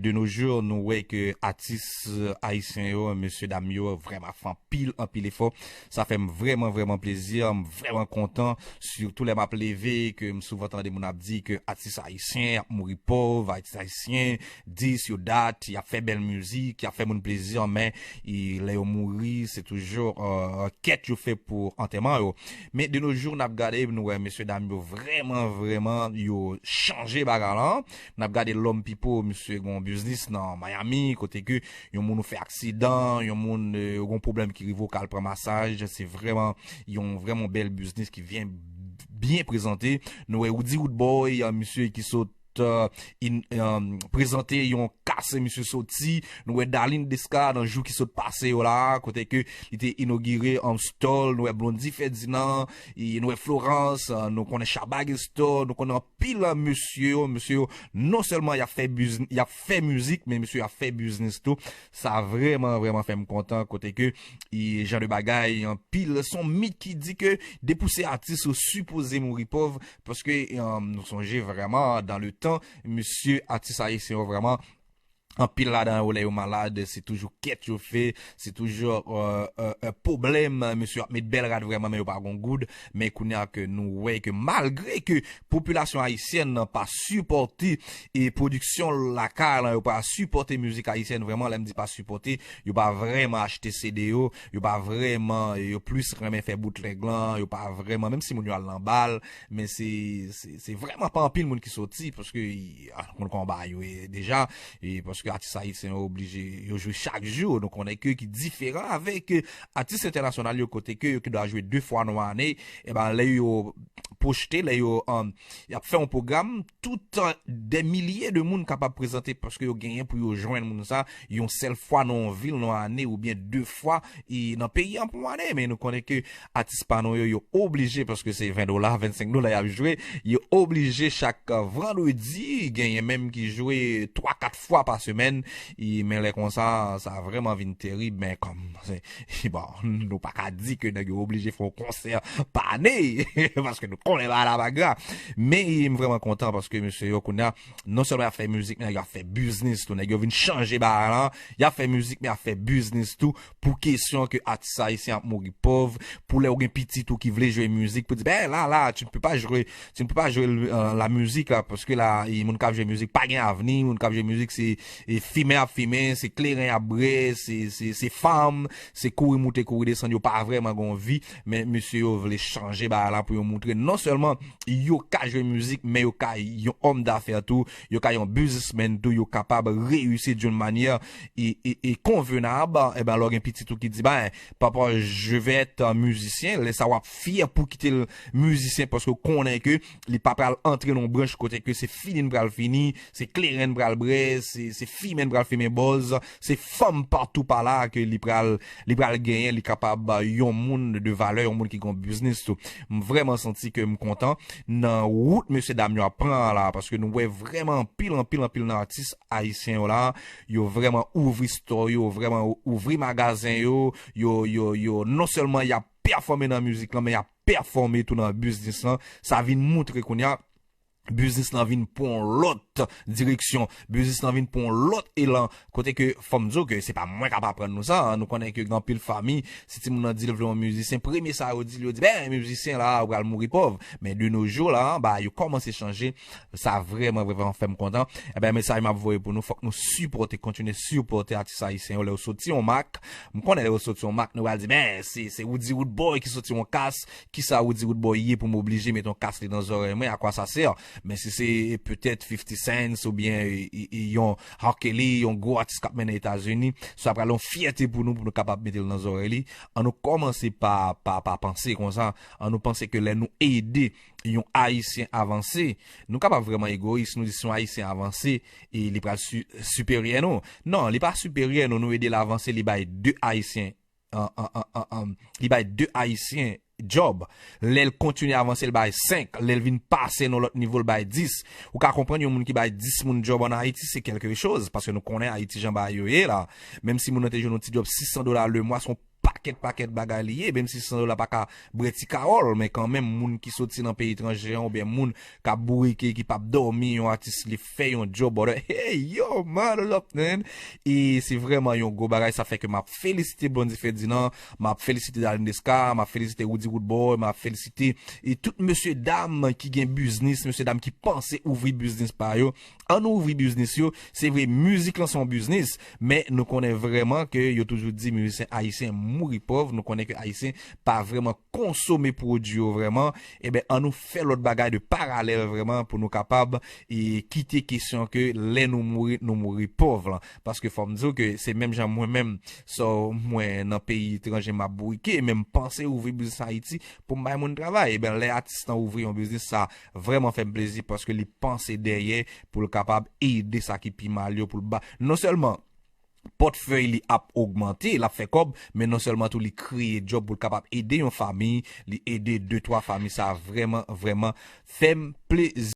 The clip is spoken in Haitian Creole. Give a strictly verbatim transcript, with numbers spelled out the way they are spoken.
De nos jours, nou wè ke atis ayisyen yo, mesye dam yo, vrèman fè anpil, anpil efò. Sa fè m vrèman, vrèman plezi, m vrèman kontan. Sitou lè m ap leve, ke m souvan tande moun ap di ke atis ayisyen ap mouri pòv, atis ayisyen, this, yo that, y ap fè bèl mizik, y ap fè moun plezi, men lè yo mouri, se toujou kèt yo fè pou antèman yo. Men de nos jours, n ap gade, nou wè mesye dam yo vrèman, vrèman, yo chanje bagay la. N ap gade Lòm Pipo, misye gen yon biznis nan Miami, kote ke yon moun ou fè aksidan, yon moun euh, ou gen yon pwoblèm ki rive ou ka al pran masaj, se vrèman yon vrèman bèl biznis ki byen byen prezante. Nou wè Roody Roodboy, euh, misye ki sot euh, in, euh, prezante yon kas misye soti. Nou wè Darline Desca nan jou ki sot pase yo la, kote ke li te inogire an stòl. Nou wè Blondy Ferdinand, e nou wè Florence, euh, nou konnen Shabba gen stòl, nou konnen anpil euh, mesye yo, mesye yo, non sèlman y ap fè bizn- y ap fè mizik, men mesye yo ap fè biznis tou. Sa vrèman, vrèman fè m kontan, kote ke e jan de bagay, anpil, se yon mit ki di ke depi w se atis ou sipoze mouri pòv, paske euh, nou sonje vrèman dan le tan, mesye atis ayisyen yo vrèman anpil ladan yo lè yo malad, se toujou kèt yo fè, se toujou euh, euh, euh, pwoblèm, mesye ap met bèl rad vrèman, men yo pa gon goud. Men kounye a ke nou wè ke malgre ke popilasyon ayisyèn nan pa sipòte e pwodiksyon lakay lan, yo pa sipòte mizik ayisyèn vrèman, lè m di pa sipòte, yo pa vrèman achte C D yo, yo pa vrèman, yo plis renmen fè boutlèg lan, yo pa vrèman, menm si moun yo al nan bal, men se se se vrèman pa anpil moun ki soti, paske ah, nou konn kòman bagay yo ye deja, e paske atis ayisyen yo oblije, yo jwe chak jou, nou konnen ke ki diferan avèk euh, atis entènasyonal yo, kote ke yo ki dwa jwe de fwa nan ane, e ben lè yo pwojte, lè yo um, y ap fè yon pwogram, tout euh, dè milye de moun kapab prezante, paske yo genyen pou yo jwenn moun sa yon sèl fwa nan yon vil nan yon ane, oubyen de fwa e nan peyi an pou yon ane. Men nou konnen ke atis pa nou yo, yo oblije, paske se ven dola, vennsenk dola y ap jwe, yo oblije chak euh, vandredi, genyen menm ki jwe twa kat fwa pa semèn. E men lè konsa, sa vrèman vin terib, men kòm se bon, nou pa ka di ke nèg yo oblije fè yon konsè pa ane, paske nou konnen bagay la pa gra. Men e, m vrèman kontan, paske mesye yo kounye a, non sèlman y ap fè mizik, men y ap fè biznis tou. Nèg yo vin chanje bagay la, y ap fè mizik, men y ap fè biznis tou, pou kesyon ke atis ayisyen ap mouri pòv, pou lè ou gen pitit ou ki vle jwe mizik, pou di ben la la, tu ne peux pas jouer, tu ne peux pas jouer euh, la musique là, paske la e, moun k ap jwe mizik pa gen avni, moun k ap jwe mizik se e, fimen ap fimen, se kleren ap bwè, se se se fanm, se kouri moute, kouri desann, yo pa vrèman gon vi. Men mesye yo vle chanje bagay la pou yo moutre non sèlman yo ka jwe mizik, men yo ka yon òm dafè tou, yo ka yon biznismenn tou, yo kapab reyisi d'une manière e, e, e konvenab. Eben lè w gen pitit ou ki di ben papa, je vais être euh, musicien, lè sa w ap fyè pou kite l mizisyen, paske w konnen ke li pa pral antre nan yon branch kote ke se fini n pral fini, se kleren n pral bwè, se se fimen n pral fimen bòz, se fanm patou pa la ke li pral li pral genyen, li kapab euh, yon moun de valè, yon moun ki gen yon biznis tou. M vrèman santi ke m kontan nan wout mesye dam yo ap pran an la, paske nou wè vrèman anpil anpil anpil nan atis ayisyen yo la, yo vrèman ouvri store yo, vrèman ouvri magazen yo, yo yo yo non sèlman y ap pèfòme nan mizik lan, men y ap pèfòme tou nan biznis lan. Sa vin moutre kounye a biznis lan vin pran yon lòt direksyon, biznis lan vin pran yon lòt elan, kote ke fò m di w ke se pa mwen k ap aprann nou sa, nou konnen ke gen anpil fanmi, si timoun nan di l vle yon mizisyen, premye sa yo di l, yo di ben mizisyen la ou pral mouri pòv. Men de nos jours la, bagay yo kòmanse chanje. Sa vrèman vrèman fè m kontan. Eben mesaj m ap voye pou nou, fòk nou sipòte, kontinye sipòte atis ayisyen yo. Lè yo soti yon mak, m konnen lè yo soti yon mak nou pral di ben se se Roody Roodboy ki soti yon kas. Kisa Roody Roodboy ye pou m oblije mete yon kas li nan zòrèy mwen, à quoi ça sert? Men si se petèt fifty Cent oubyen e, e, e, yon R. Kelly, yon gwo atis k ap mennen Etazini, sa pral yon fyète pou nou, pou nou kapab mete l nan zòrèy li. An nou kòmanse pa pa pa panse konsa. An nou panse ke lè nou ede yon ayisyen avanse, nou kapab vrèman egoyis, nou di si yon ayisyen avanse e li pral si, siperyè nou. Non, li pa siperyè nou, nou ede l avanse, li bay de ayisyen an, an, an, an, an, li bay de ayisyen djòb. Lè l kontinye avanse, l bay senk. Lè l vin pase nan lòt nivo, l bay dis. Ou ka konprann yon moun ki bay dis moun djòb ann Ayiti, se kèlke choz, paske nou konnen Ayiti jan bagay yo ye la. Menm si moun nan te jwenn yon ti djòb sis san dola le mwa, se yon pakèt, pakèt bagay li ye, menm si san dola pa ka bwè ti kawòl, men kanmenm, moun ki soti nan peyi etranje an, oubyen moun k ap bourike, ki p ap dòmi, yon atis, li fè yon djòb, brother. Hey, yo, man, up, man. E se vrèman yon gwo bagay, sa fè ke m ap felisite Blondy Ferdinand, m ap felisite Darline Desca, m ap felisite Roody Roodboy, m ap felisite e tout mesye dam ki gen biznis, mesye dam ki panse ouvri biznis pa yo. Ann ouvri biznis yo, se vre, mizik lan se yon biznis, men nou konnen vrèman ke yo toujou di mizisyen ayisyen mouri pòv, nou konnen ke ayisyen pa vrèman konsome pwodui yo vrèman, ebyen, ann nou fè lòt bagay de paralèl vrèman pou nou kapab e kite kesyon ke lè nou mouri, nou mouri pòv lan. Paske fò m di w ke se menm jan mwen menm, so, mwen nan peyi etranje m ap bourike, men m panse ouvri biznis Ayiti pou m bay moun travay. Ebyen, lè atis lan ouvri yon biznis, sa vrèman fè m plezi paske li panse dèyè pou l kapab ede sa ki pi mal yo, pou l ba. Non sèlman pòtfèy li ap ogmante, l ap fè kòb, men non sèlman tou li kreye djòb pou l kapab ede yon fanmi, li ede de twa fanmi, sa vrèman, vrèman fè m plezi.